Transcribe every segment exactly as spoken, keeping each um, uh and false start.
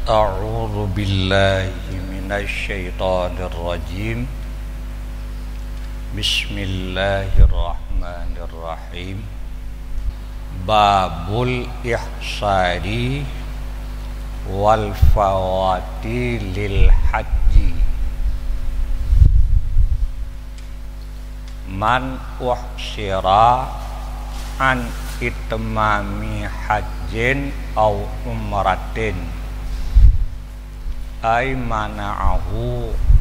أعوذ بالله من الشيطان الرجيم. بسم الله الرحمن الرحيم. باب الإحصار والفوات للحج. من أحصر عن إتمام حج أو عمرة، أي منعه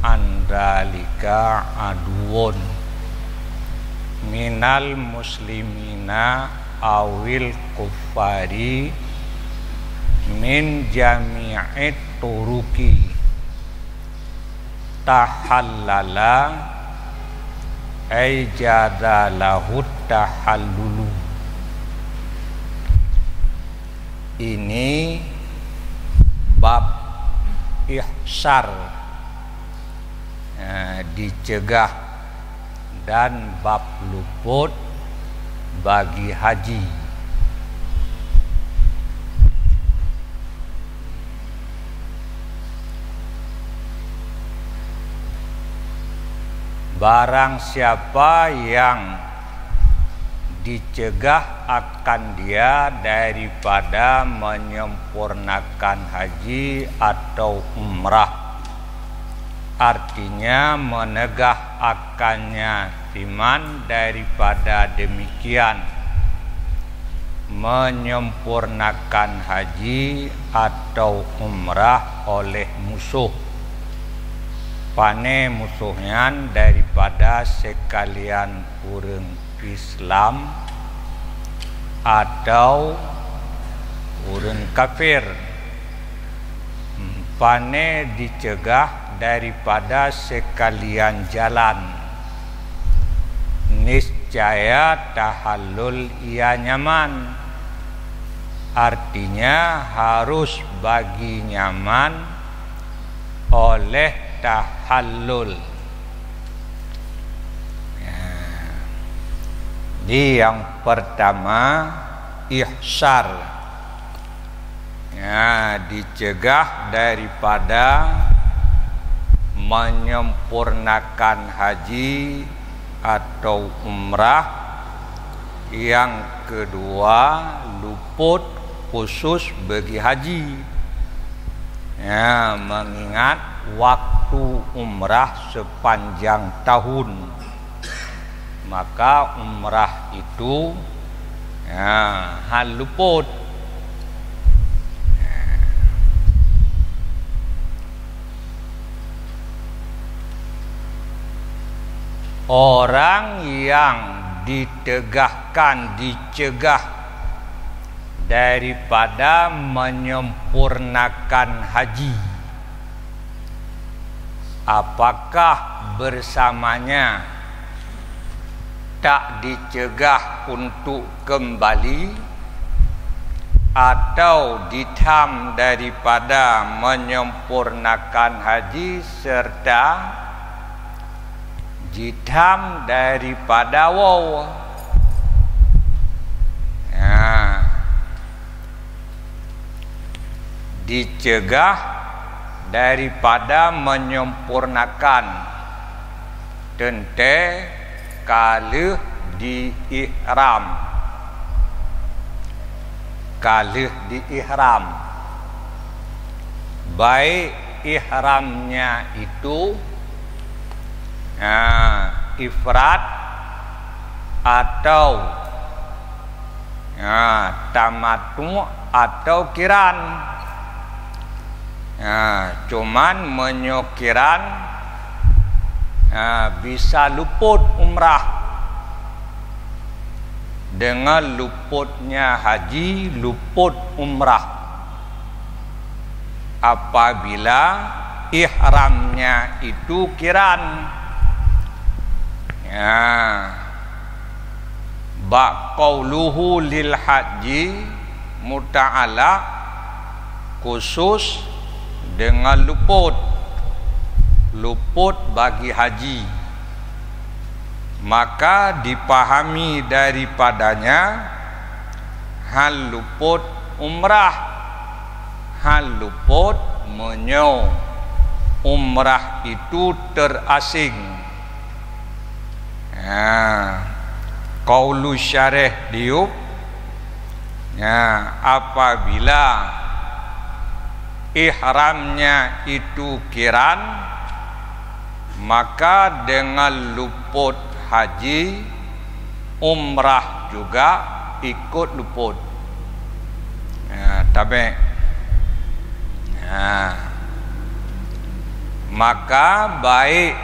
عن ذلك عدو من المسلمين أو الكفار من جميع الطرق، تحلل، أي جاز له التحلل. Ini bab ihsar, eh, dicegah, dan bab luput bagi haji. Barang siapa yang dicegah akan dia daripada menyempurnakan haji atau umrah, artinya menegah akannya siman daripada demikian, menyempurnakan haji atau umrah oleh musuh. Pane musuh nyan daripada sekalian ureuëng Islam atau ureuëng kafir. Pane dicegah daripada sekalian jalan, niscaya tahallul ia nyaman. Artinya, harus bagi nyaman oleh tahallul. Ya. Jadi, yang pertama, ihsar. Ya, dicegah daripada menyempurnakan haji atau umrah. Yang kedua, luput khusus bagi haji. Ya, mengingat waktu umrah sepanjang tahun, maka umrah itu, ya, hán luput. Orang yang ditegahkan, dicegah daripada menyempurnakan haji, apakah bersamanya tak dicegah untuk kembali atau ditham daripada menyempurnakan haji serta jitham daripada woe? Nah, dicegah daripada menyempurnakan, teuntée ka lheueh di ihram. Ka lheueh di ihram, baik ihramnya itu, ah, ifrad atau, ah, tamattu atau kiran. Ah, cuman meunyoe kiran, ah, bisa luput umrah. Deungon luputnya haji, luput umrah. Apabila ihramnya itu kiran. Ya. Bak qauluhu lil haji muta'allaq khusus deungon luput, luput bagi haji, maka dipahami daripadanya hán luput umrah, hán luput Meunyoe umrah itu terasing. Ha, qaulu syarih diup, ya, apabila ihramnya itu kiran, maka dengan luput haji, umrah juga ikut luput. Ha, tabek. Ha. Maka baik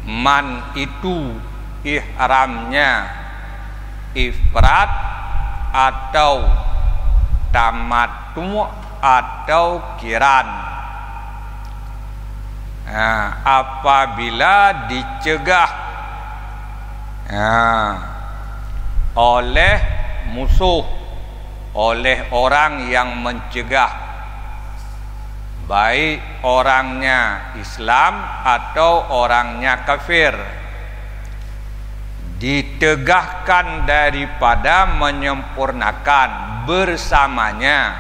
man itu ihramnya ifrad atau tamattu' atau kiran. Ha, apabila dicegah, ha, oleh musuh, oleh orang yang mencegah, baik orangnya Islam atau orangnya kafir, ditegahkan daripada menyempurnakan, bersamanya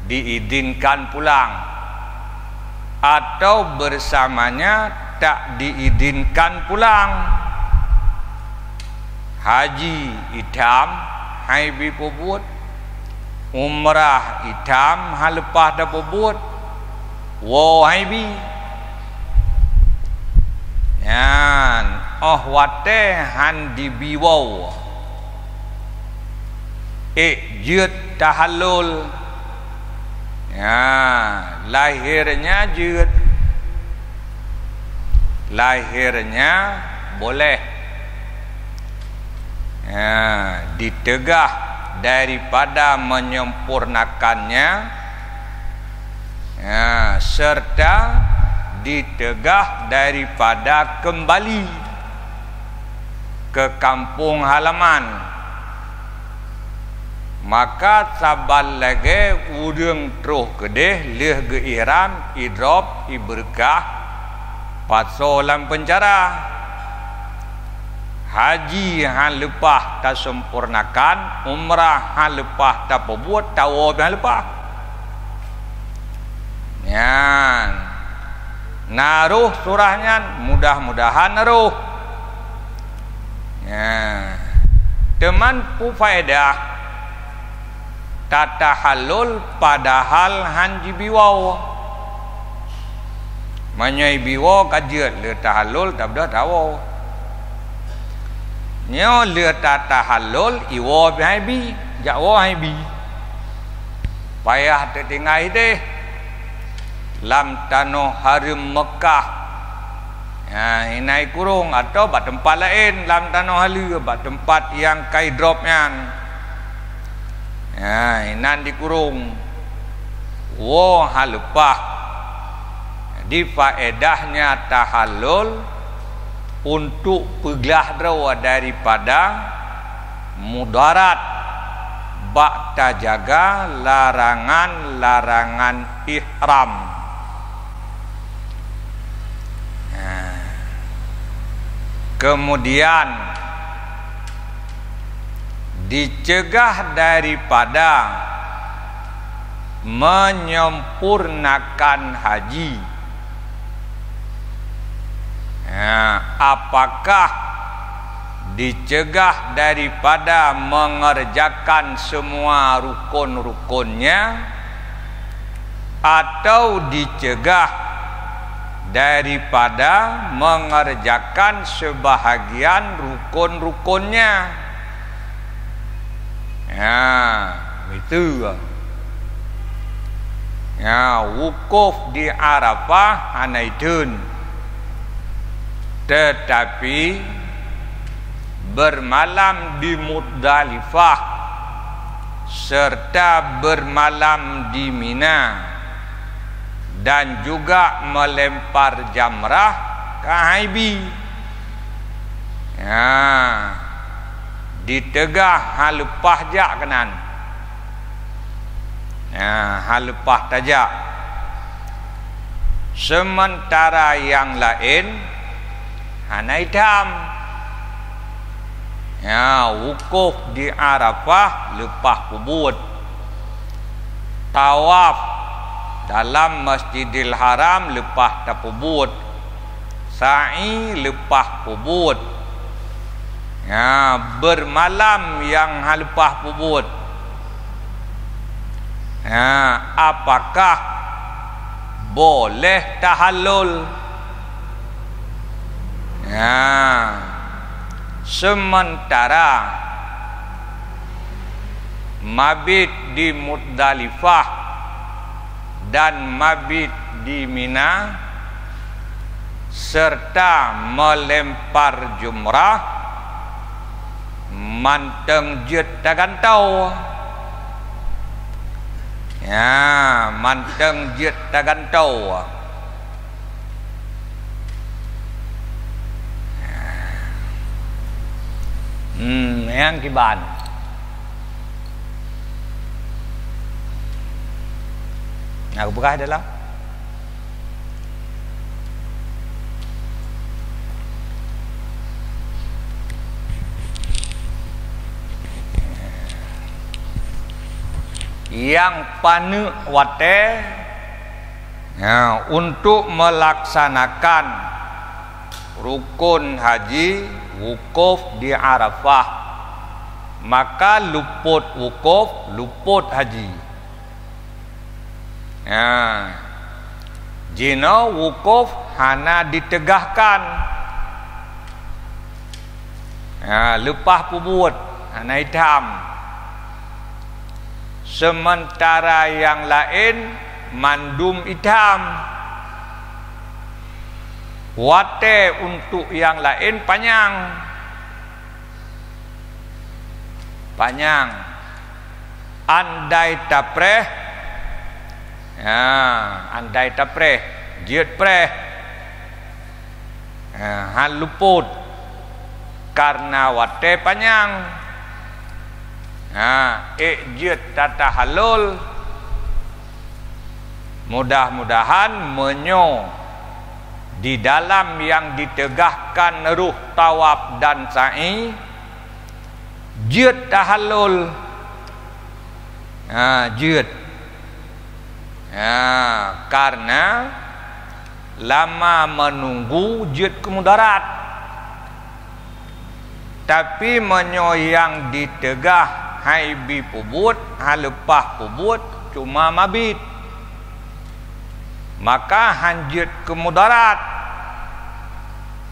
diizinkan pulang, atau bersamanya tak diizinkan pulang. Haji itam hai bi peubuet, umrah itam han leupah tapeubuet, woe hai bi. Nyan, óh watée han jibi woe, ék jeuet tahallul. Ya, lahirnya jeuet. Lahirnya boleh. Ya, ditegah daripada menyempurnakannya, ya, serta ditegah daripada kembali ke kampung halaman. Maka saban lagée ureuëng troh keudeh lheueh geu-ihram, idrop, ibeureukat, pasoe lam peuncara. Haji han leupah tasempurnakan, umrah han leupah tapeubuet, tawoe pih han leupah. Nyan. Na roh surah nyan, mudah-mudahan na roh. Nyan. Teuma peue faedah tatahallul padahal han jibi woe? Meunyoe jibi woe ka jeuet lé tahallul, tabdôh tawoe. Nyoe lheueh tatahallul, iwoe pih hai bi, jak woe hai bi. Payah teutinggai ideh lam tanoh hareuem Meukah. Ha, inan ikurong, atawa bak teumpat laén lam tanoh haleue, bak teumpat nyang ka idrop nyan. Ha, inan dikurong. Woe han leupah. Jadi, faedahnya tahallul untuk peuglah droe daripada mudarat bak tajaga larangan-larangan ihram. Nah, kemudian dicegah daripada menyempurnakan haji. Nah, apakah dicegah daripada mengerjakan semua rukun-rukunnya, atau dicegah daripada mengerjakan sebahagian rukun-rukunnya? Ya, itu. Ya, wukuf di Arafah hana itheun, tetapi bermalam di Muzdalifah serta bermalam di Mina dan juga melempar jamrah ka hai bi. Ya, ditegah han leupah jak keunan. Ya, han leupah tajak. Sementara nyang laén hana itam. Ya, wukuf di Arafah leupah peubuet. Tawaf Dalam Masjidil Haram leupah tapeubuet, sa'i leupah peubuet. Ya, beumalam nyang hana leupah peubuet. Ya, apakah boleh tahallul? Ya, sementara mabit di Muzdalifah dan mabit di Mina, serta meulempar jumrah, mantong jeuet tagantoe. Ya, mantong jeuet tagantoe. Hmm, nyang kiban. Nah, buka dalam. Nyang paneuk watée, ya, untuk melaksanakan rukun haji wukuf di Arafah, maka luput wukuf, luput haji. Ya. Jinoe wukuf hana diteugahkan. Ya, leupah peubuet, hana itam. Sementara nyang laén mandum itam. Watée untuk nyang laén panyang. Panyang. Andai tapreh, ya, andai tapreh, jeuet preh, ya, han luput, karna watée panyang. Ya, ék jeuet tatahallul. Mudah-mudahan meunyoe di dalam nyang diteugahkan rôh tawaf dan sa'i, jeuet tahallul. Ha, jeuet. Ha, karna lama meununggu jeuet keu mudarat. Tapi meunyoe nyang diteugah han ibi peubuet, han leupah peubuet, cuma mabit, maka han jeuet keu mudarat,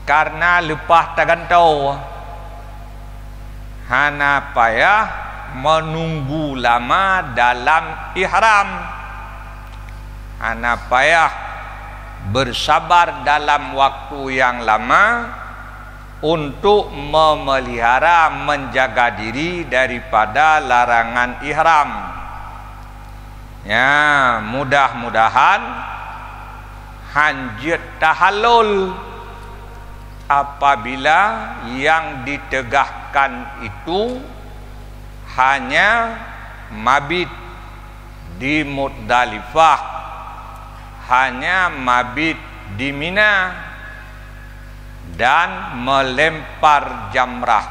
karna leupah tagantoe. Hana payah meununggu lama dalam ihram. Hana payah beursabar dalam waktu nyang lama untuk memelihara, menjaga diri daripada larangan ihram. Ya, mudah-mudahan han jeuet tahallul apabila nyang diteugahkan itu hanya mabit di Muzdalifah, hanya mabit di Mina, dan meulempar jamrah.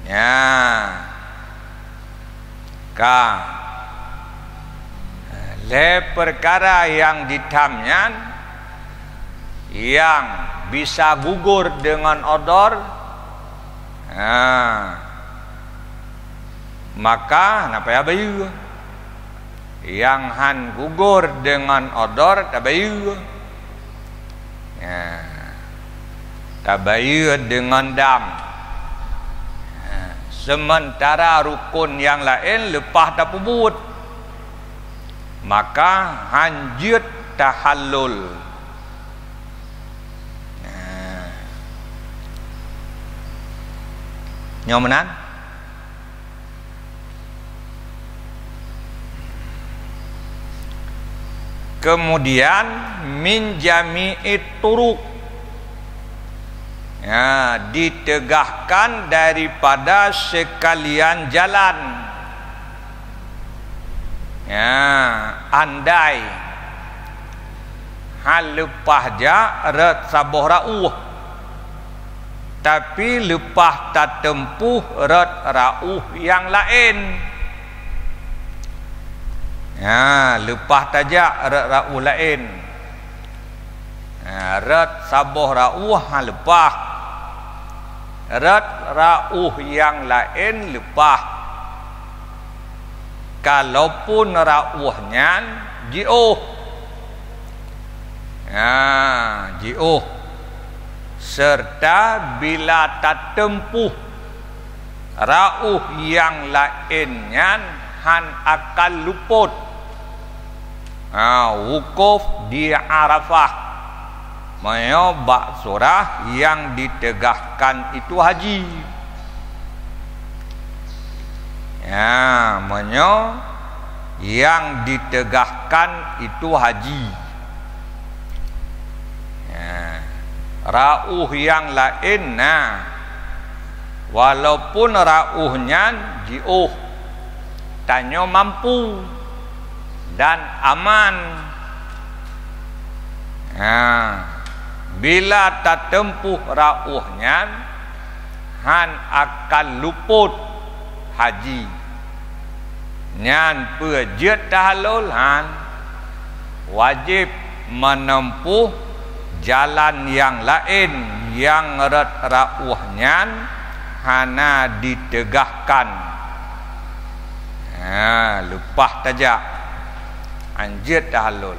Nya, ka. Lhée peukara nyang jitam nyan, nyang bisa gugur deungon odor, ha, maka hana payah bayeue. Nyang han gugur deungon odor tabayeue. Ya. Tabayeue deungon dam. Ya. Seumeuntara rukon nyang laén leupah tapeubuet, maka han jeuet tahallul. Ya. Nyoe meunan. Kemudian, min jami'it turuq, ya, diteugahkan daripada sekalian jalan. Ya, andai han leupah jak rot saboh rauh, tapi leupah tateumpôh rot rauh nyang laén. Ha, leupah tajak rot rauh laén. Ha, rot saboh rauh han leupah. Rot rauh nyang laén leupah. Kalaupun rauh nyan jiôh. Ha, jiôh. Serta bila tateumpôh rauh nyang laén nyan han akan lupot. Ha, wukuf di Arafah. Meunyoe bak surah nyang diteugahkan itu haji. Ya, meunyoe nyang diteugahkan itu haji. Ya. Rauh nyang laén na, walaupun rauh nyan jiôh, tanyoe mampu dan aman. Ha, bila tateumpôh rauh nyan, han akan lupot haji. Nyan peue jeuet tahallul? Han. Wajéb meuneumpôh jalan nyang laén nyang rot rauh nyan hana diteugahkan. Ha, leupah tajak. Han jeuet tahallul.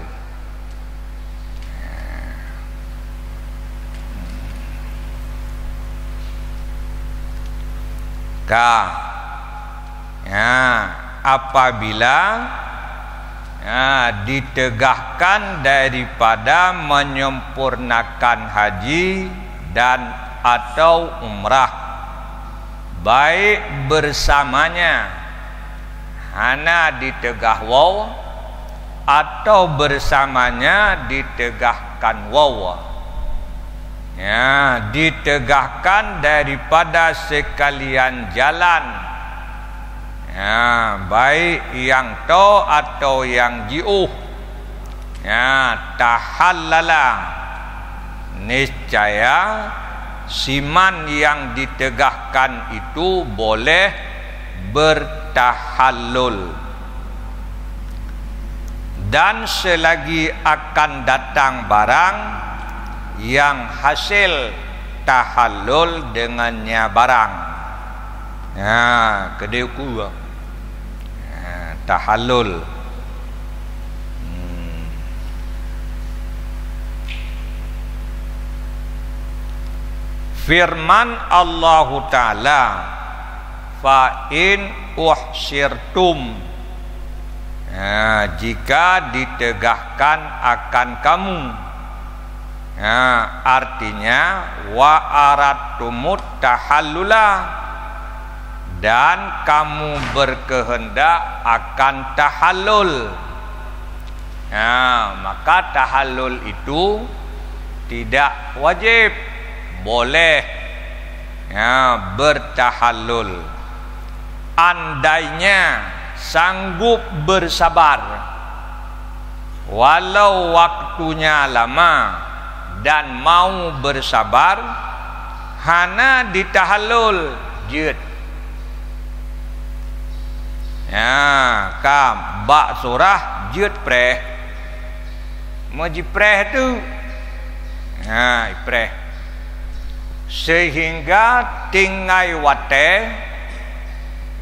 Ka. Ya, apabila, ya, diteugahkan daripada menyempurnakan haji dan atau umrah, baik bersamanya, hana diteugah waw, atau bersamanya diteugahkan waw. Ya, diteugahkan daripada sekalian jalan. Ya, baik nyang toe atau nyang jiôh. Ya, tahallala. Niscaya siman nyang diteugahkan itu boleh bertahallul. Dan selagi akan datang barang nyang hasil tahallul dengannya barang. Ha, keudeh uku. Ha, tahallul. Hmm. Firman Allahu Ta'ala, "Fa in uhsirtum." Ha, jika diteugahkan akan kamu. Ha, artinya, "Wa aradtumut tahallula," dan kamu berkehendak akan tahallul. Ha, maka tahallul itu tidak wajib, boleh, ha, bertahallul. Andainya sanggup bersabar, walau waktunya lama, dan mau bersabar, hana ditahallul, jeuet. Ya, ka bak surah jeuet preh. Meujipreh tu. Ha, ipreh. Sehingga tinggai watée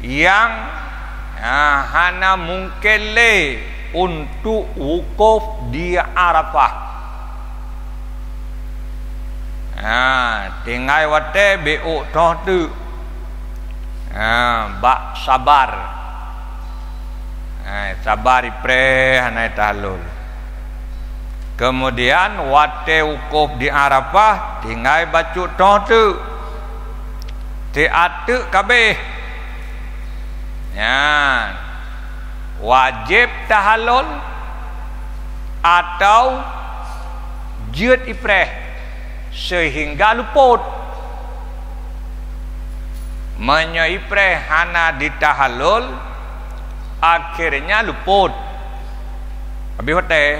nyang, ha, hana mungken lé untuk wukuf di Arafah. Ha, tinggai watée bék ôk toh teuk. Ha, bak sabar. Ha, sabar ipreh hana tahallul. Kemudian watée wukuf di Arafah, tinggai bacut toh teuk. Siat teuk ka abéh. Nyan, wajéb tahallul atau jeuet ipreh seuhingga lupot. Meunyoe ipreh hana jitahallul, akhirnya lupot. Habéh watée.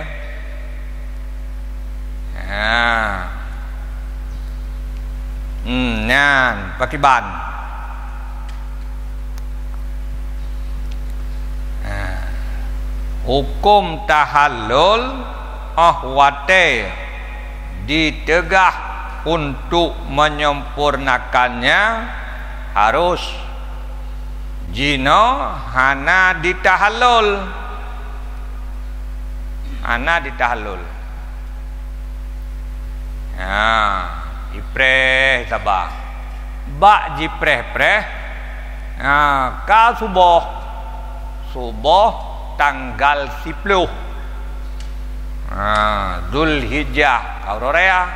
Ha. Hmm, nyan, pakiban. Ha. Huköm tahallul óh watée diteugah untuk menyempurnakannya harus. Jinoe hana jitahallul. Hana jitahallul. Ha, jipreh saba. Bak jipreh-preh, ha, ka suboh. Suboh tanggal siploh. Ha, Zulhijjah, ka uroe raya.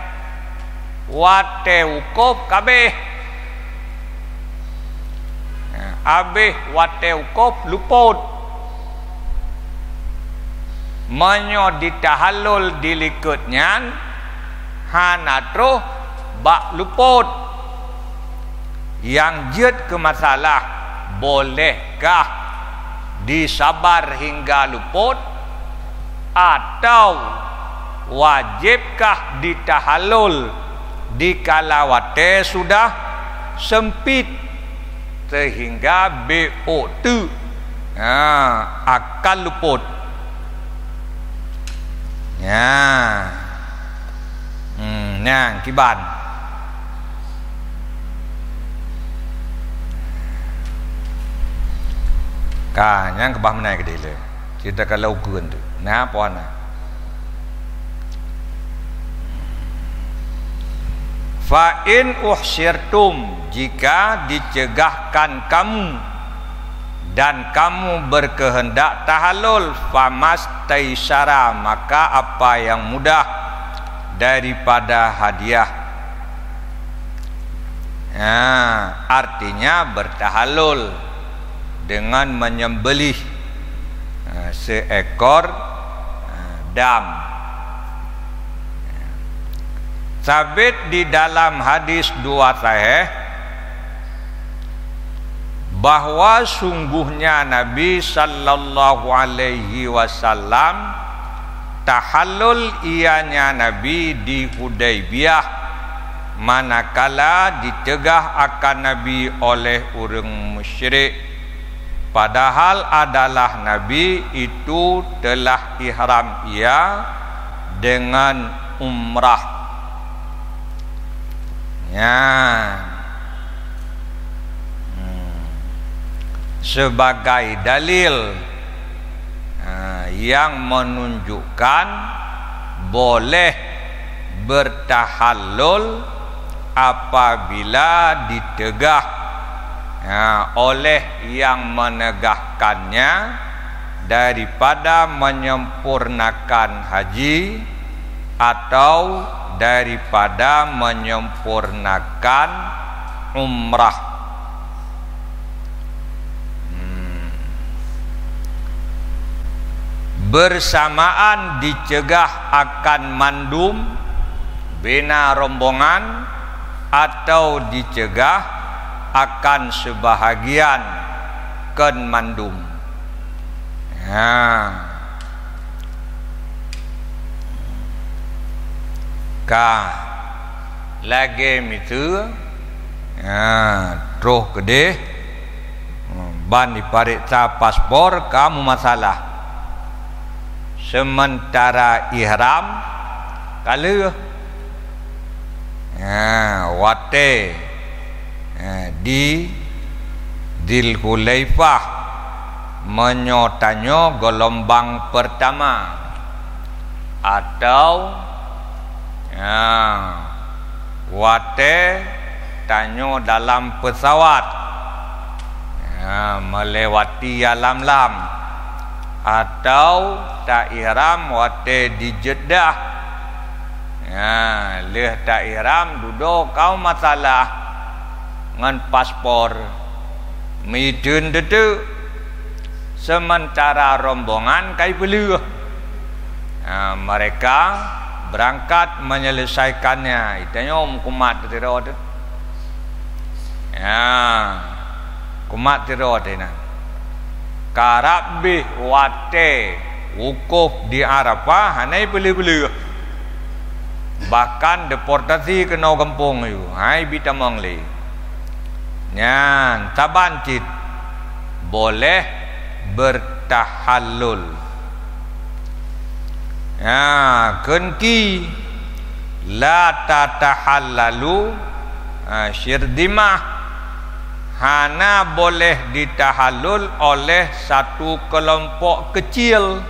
Watée wukuf ka abéh. Ha, abéh watée wukuf lupot. Meunyoe jitahallul dilikot nyan, hana troh bak lupot. Nyang jeuet keu masalah, bolehkah jisabar hingga lupot, atawa wajéb kah jitahallul dikala watée sudah seumpit, seuhingga bék ôk teuk, ha, akan lupot. Nyan. Hmm, nyan kiban. Ka, nyan keubah meunan keudéh lé. Cerita kalau ukeuen tu. Na apa na? Fa in uhsirtum, jika diceugahkan kamu dan kamu berkehendak tahallul, famastaisara, maka apa yang mudah daripada hadiah. Ha, artinya bertahallul dengan menyembelih, ha, seekor, ha, dam. Sabit di dalam hadis dua sahih bahwa sungguhnya Nabi sallallahu alaihi wasallam tahallul ianya Nabi di Hudaibiyah, manakala diceugah akan Nabi oleh ureuëng musyrik, padahal adalah Nabi itu telah ihram ia dengan umrah. Nyan. Hmm. Sebagai dalil, ha, yang menunjukkan boleh bertahallul apabila diteugah, ha, oleh yang menegahkannya daripada menyempurnakan haji atau daripada menyempurnakan umrah. Hmm. Bersamaan diceugah akan mandum bina rombongan atau diceugah akan seubahagian kon mandum. Ha. Ka lagée miseue, ha, troh keudeh, ban jipareksa paspor ka meumasalah. Seumeuntara ihram ka lheueh. Ha, watée, ha, di Dzulhulaifah, meunyoe tanyoe geulumbang peurtama, atau, ha, watée tanyoe dalam peusawat, ha, meulewati Yalamlam, atau taihram watée di Jeddah, ha, lheueh taihram dudoe ka meumasalah ngon paspor. Meuteun teuk, seumeuntara rombongan ka jipeuleueh. Ha, mereka berangkat menyelesaikannya. Itanyoe meukumat teuh sidroe teuh. Ha, kumat sidroe teuh nyan. Karab bih watée wukuf di Arafah hana jipeuleueh-peuleueh. Bahkan deportasi keunoe gampông ayue, hai bi tamong lé. Nyan saban cit boleh bertahallul. Ha, kheun ki, la tatahallalu, ha, syirzimah, hana boleh ditahallul oleh satu kelompok kecil.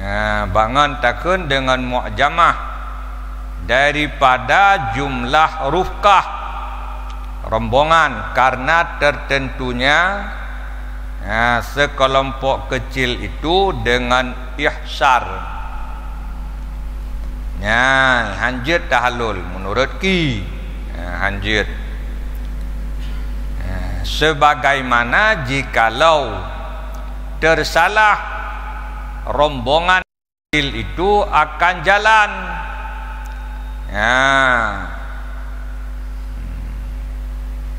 Ha, bangon takheun deungon mu'jamah daripada jumlah rufqah rombongan, karena tertentunya, ha, sekelompok kecil itu dengan ihsar. Nyan, hanjeuet tahallul menurut ki. Ha, hanjeuet. Ha, sebagaimana jikalau tersalah rombongan itu akan jalan. Ha.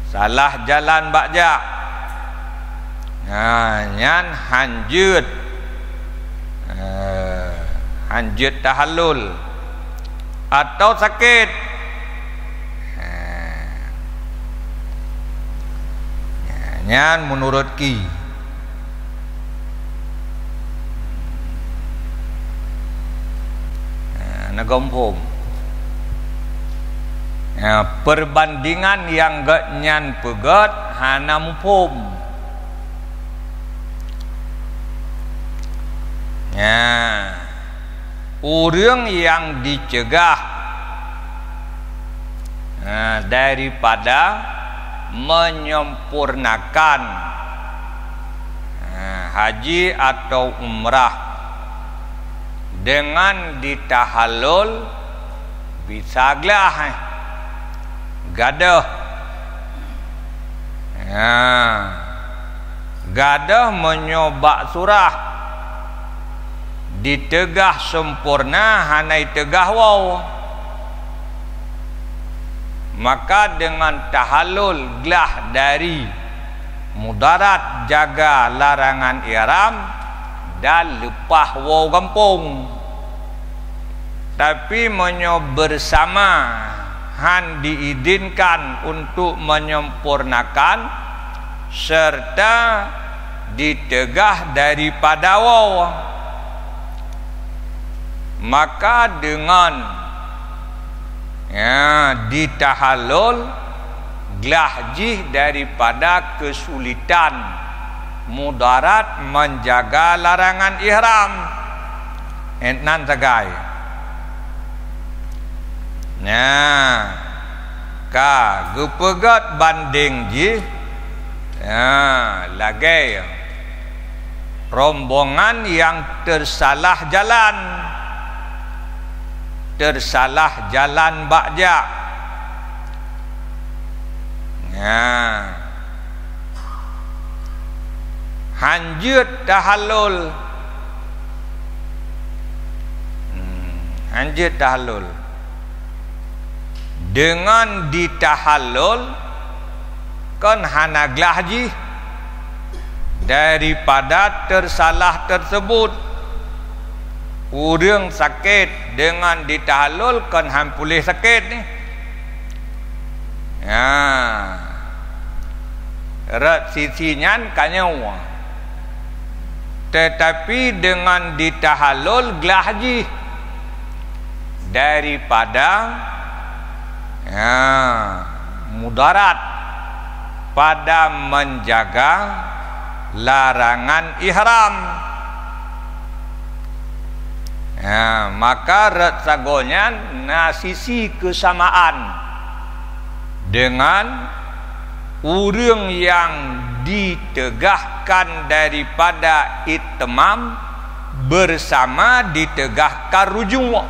Salah jalan bak jak. Ha, nyan hanjeuet. Ha, hanjeuet tahallul. Atau sakét. Ha. Nyan menurut ki. Ha, na gompom. Ha, perbandingan nyang geuhnyan peugét hana muphom. Ha, ureuëng nyang diceugah, ha, daripada menyempurnakan, ha, haji atau umrah dengan ditahallul bisa glah, eh, gadôh. Ha, gadôh meunyoe bak surah diteugah sempurna hana iteugah woe, maka deungon tahallul glah dari mudarat jaga larangan ihram dan leupah woe gampông. Tapi meunyoe bersama han diizinkan untuk menyempurnakan serta diteugah daripada woe, maka deungon, ya, ditahallul glah jih daripada keusulitan mudarat menjaga larangan ihram. Nan sagai. Nah, ka geupeugét bandeng jih, nah, lagée rombongan nyang teusalah jalan, teusalah jalan bak jak. Nah, hanjeuet tahallul. Hmm, hanjeuet tahallul. Deungon ditahallul kon hana glah jih daripada teusalah teuseubut. Ureuëng sakét deungon ditahallul kon han puléh sakét nyan. Rot sisi nyan ka nyoe. Teutapi deungon ditahallul glah jih daripada, ya, mudarat pada menjaga larangan ihram. Ya, maka rot sagoe nyan na sisi keusamaan deungon ureuëng nyang diteugahkan daripada itimam bersama diteugahkan rujuk.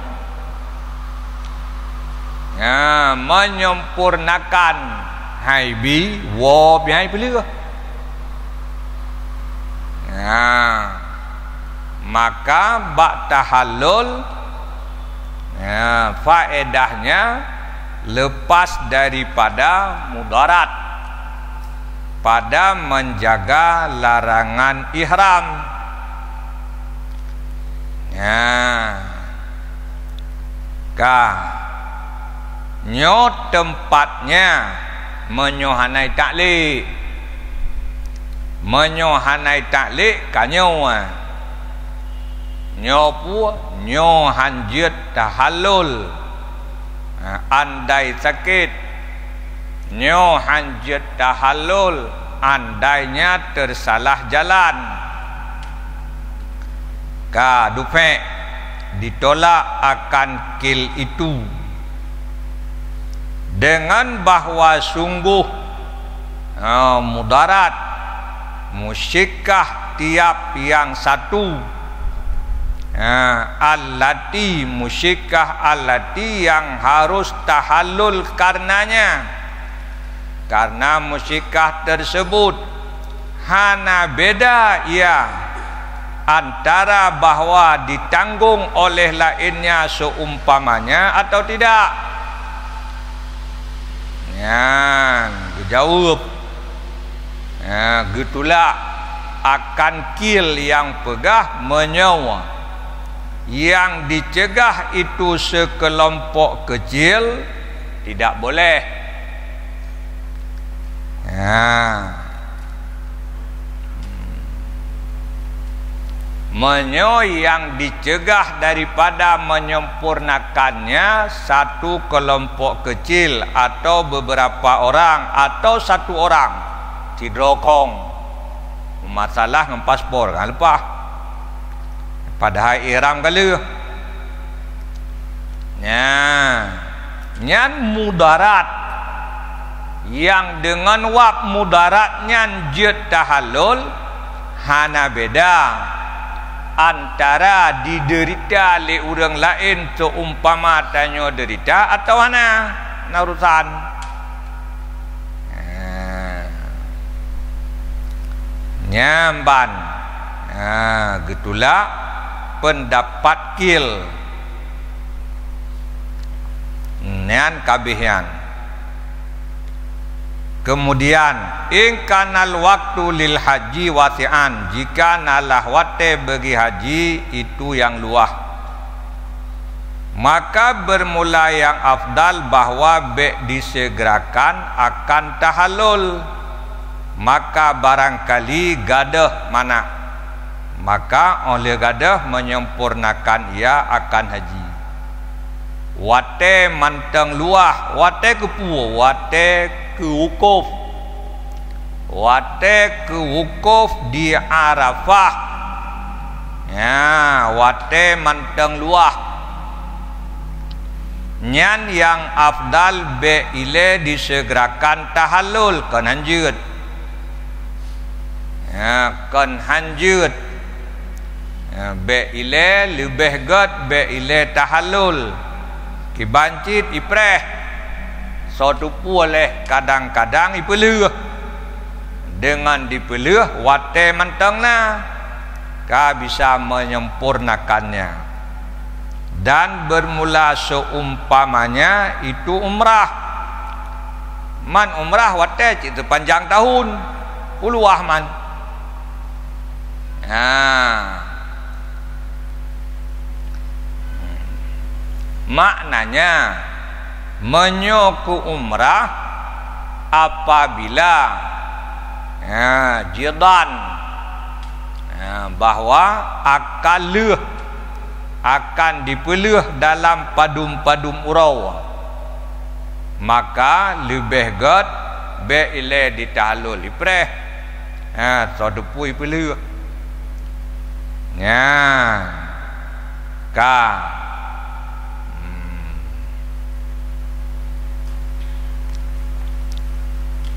Ya, menyempurnakan hai bi woe pih hai peuleueh. Ya, maka bak tahallul, ya, faedahnya lepas daripada mudarat pada menjaga larangan ihram. Nah, ka nyoe tempatnya meunyoe hana itaklik. Meunyoe hana itaklik, ka nyoe. Nyoe peue? Nyoe hanjeuet tahallul, ha, andai sakét. Nyoe hanjeuet tahallul andai nyan teusalah jalan. Ka dupék, ditolak akan kil itu deungon bahwa sunggoh, ha, mudarat musyikah tiap nyang satu, ha, allati, musyikah allati nyang harus tahallul karenanya. Karena musyikah tersebut hana beda ia antara bahwa ditanggong oleh lainnya seumpamanya atau tidak. Nyan geujaweueb, ha, geutulak akan kil nyang peugah meunyoe nyang diceugah itu seukeulompok keucil, tidak boleh. Ha. Meunyoe nyang diceugah daripada menyempurnakannya satu kelompok kecil atau beberapa orang atau satu orang, sidroe kong, masalah ngon paspor, ha, leupah. Padahai ihram ka lheueh. Nyan, nyan mudarat. Nyang deungon wab mudarat nyan jeuet tahallul, hana beda antara dideurita lé ureuëng laén seumpama tanyoe deurita atawa hana, na urusan. Ha. Nyan ban, ha, geutulak peundapat kil. Nyan kabeh nyan. Kemudian, in kanal waktu lil haji wasi'an, jika nalah watée bagi haji itu yang luah, maka bermula yang afdal bahwa bék disegerakan akan tahallul, maka barangkali gadôh manah, maka óh lheueh gadôh menyempurnakan ia akan haji. Watée mantong luah, watée keupeue? Watée keu wukuf. Watée keu wukuf di Arafah. Ya, watée mantong luah. Nyan nyang afdal bék ilée disegerakan tahallul, kon hanjeuet. Ya, kon hanjeuet. Ha, bék ilée, leubeh gét bék ilée tahallul. Kiban cit ipreh. Soe teupeu leh kadang-kadang ipeuleueh. Deungon dipeuleueh watée mantong na, ka bisa menyempurnakannya. Dan bermula seumpamanya itu umrah. Man umrah watée cit seupanjang tahun, peuluah man. Ha. Maknanya, meunyoe keu umrah, apabila, ha, jidhan, ha, bahwa akan lheueh, akan dipeuleueh dalam padum-padum uroe, maka leubeh gét bék ilée ditahallul ipreh. Ha, soe teupeu ipeuleueh. Nyan. Ka. Hmm.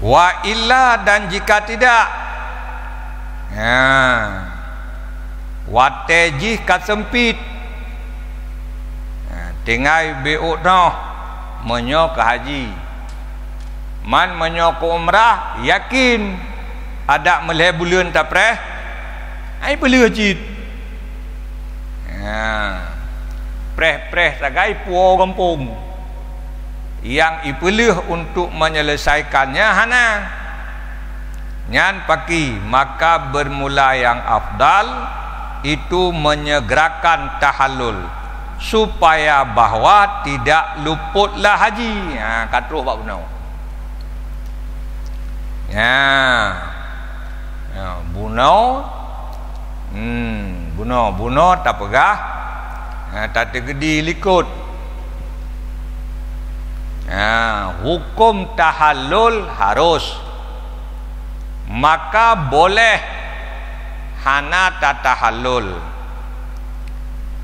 Wa illa, dan jika tidak, ha, watée jih ka seumpit, ha, tinggai bék uroe meunyoe keu haji. Man meunyoe keu umrah, yakin adak meulhée buleuen tapreh, ai peuleueh cit. Ha. Preh-preh sagai puwoe gampông. Nyang ipeuleueh untuk menyelesaikannya hana. Nyan paki, maka bermula yang afdal itu menyegerakan tahallul, supaya bahwa tidak luputlah haji. Ha, ka troh bak bunoe. Ya. Ya, bunoe. Hmm, Bunoe, bunoe tapeugah, ha, tateukeudi likot. Ha, huköm tahallul harus. Maka boleh hana tatahallul.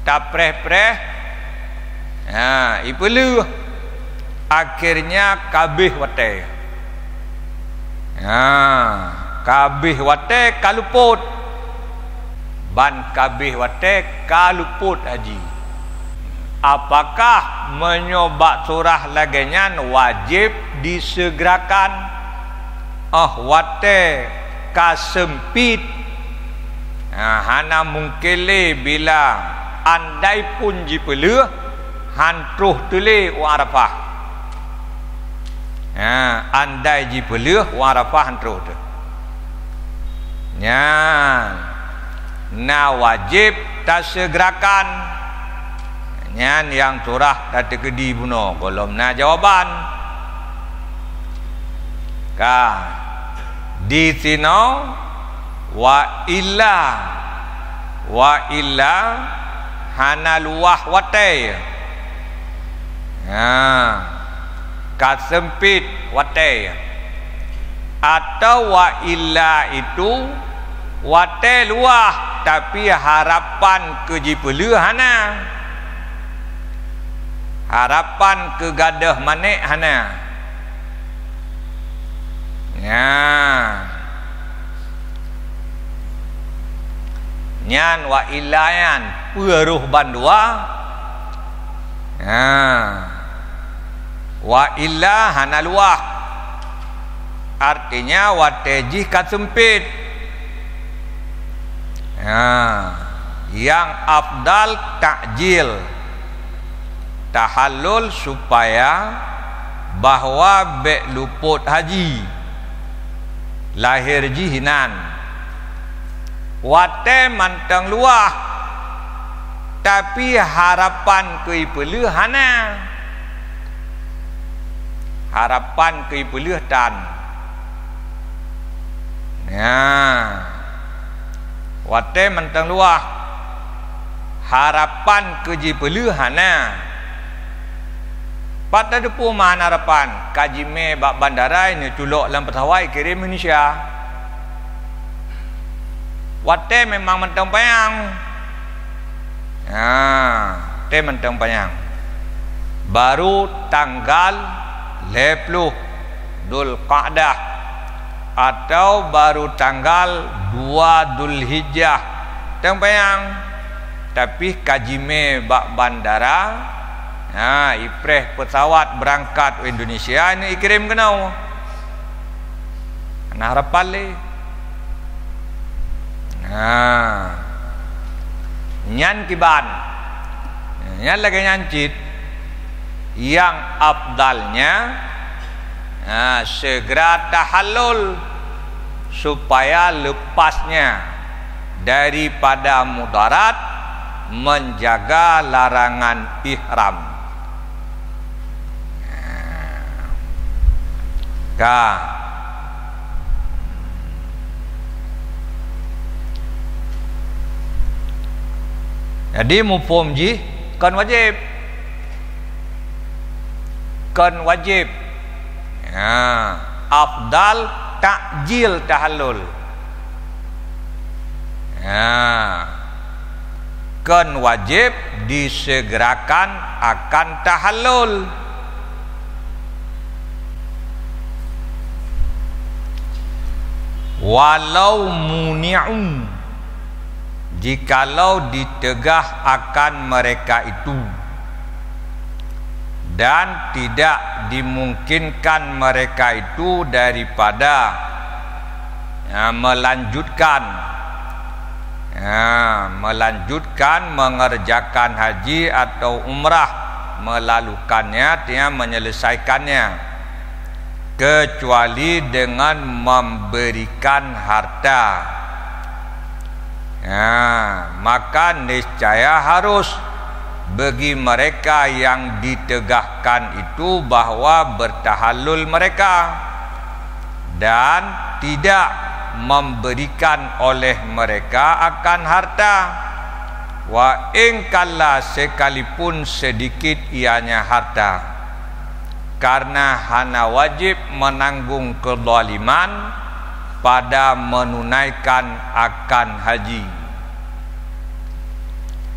Tapreh-preh, ha, ipeuleueh, akhirnya ka abéh watée. Ha, ka abéh watée ka lupot. Ban ka abéh watée ka lupot haji. Apakah meunyoe bak surah lagée nyan wajéb disegerakan? Óh watée ka seumpit, ha, hana mungken lé bila andai pun jipeuleueh, han troh teulé u Arafah. Ha, andai jipeuleueh u Arafah han troh teuh. Nyan na wajéb tasegerakan. Nyan nyang surah tateukeudi bunoe, gohlom na jawaban. Ka, di sinoe, wa illa, wa illa, hana luwah watée. Ha, ka seumpit watée. Atawa illa itu watée luwah, tapi harapan keu jipeuleueh hana. Harapan keu gadôh manék hana. Nyan. Nyan wa illa nyan, peue roh bandua? Ha. Wa illa hana luwah. Artinya, watée jih ka seumpit. Ha. Nyang afdal takjil. Tahallul supaya bahwa bék lupot haji, lahé jih inan. Watée mantong luwah, tapi harapan keu ipeuleueh hana. Harapan keu ipeuleueh tan. Nah, watée mantong luwah, harapan keu jipeuleueh hana. Pat tateupeue meuhana harapan, ka jimé bak bandara, neuculok lam peusawat kirém Indonesia. Watée memang mantong panyang. Ha, watée mantong panyang. Baru tanggal lhée ploh Dzulqa'dah atau baru tanggal dua Dzulhijjah. Teuntang panyang, tapi ka jimé bak bandara, ha, ipreh peusawat beurangkat u Indonesia, neu ikirém keunoe. Hana harapan lé. Ha. Nyan kiban. Nyan lagée nyan cit. Nyang afdalnya, ha, segera tahallul supaya leupasnya daripada mudarat, menjaga larangan ihram. Ka. Jadi, muphom jih kon wajéb. Kon wajéb. Ha, afdal takjil tahallul. Ha, kon wajéb disegerakan akan tahallul. Walau muni'u, jikalau diteugah akan mereka itu, dan tidak dimungkinkan mereka itu daripada, ya, melanjutkan, ya, melanjutkan mengerjakan haji atau umrah, melalukannya, artinya menyelesaikannya, kecuali dengan memberikan harta. Nah, maka niscaya harus bagi mereka yang ditegahkan itu bahwa bertahallul mereka dan tidak memberikan oleh mereka akan harta. Wa in qalla, sekalipun sedikit ianya harta, karena hana wajib menanggung kezaliman pada menunaikan akan haji.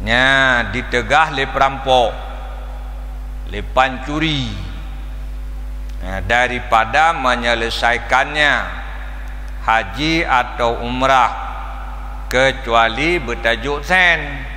Nya diteugah lé peurampok, lé pancuri, eh, daripada menyelesaikannya haji atau umrah, kecuali beutajok sen.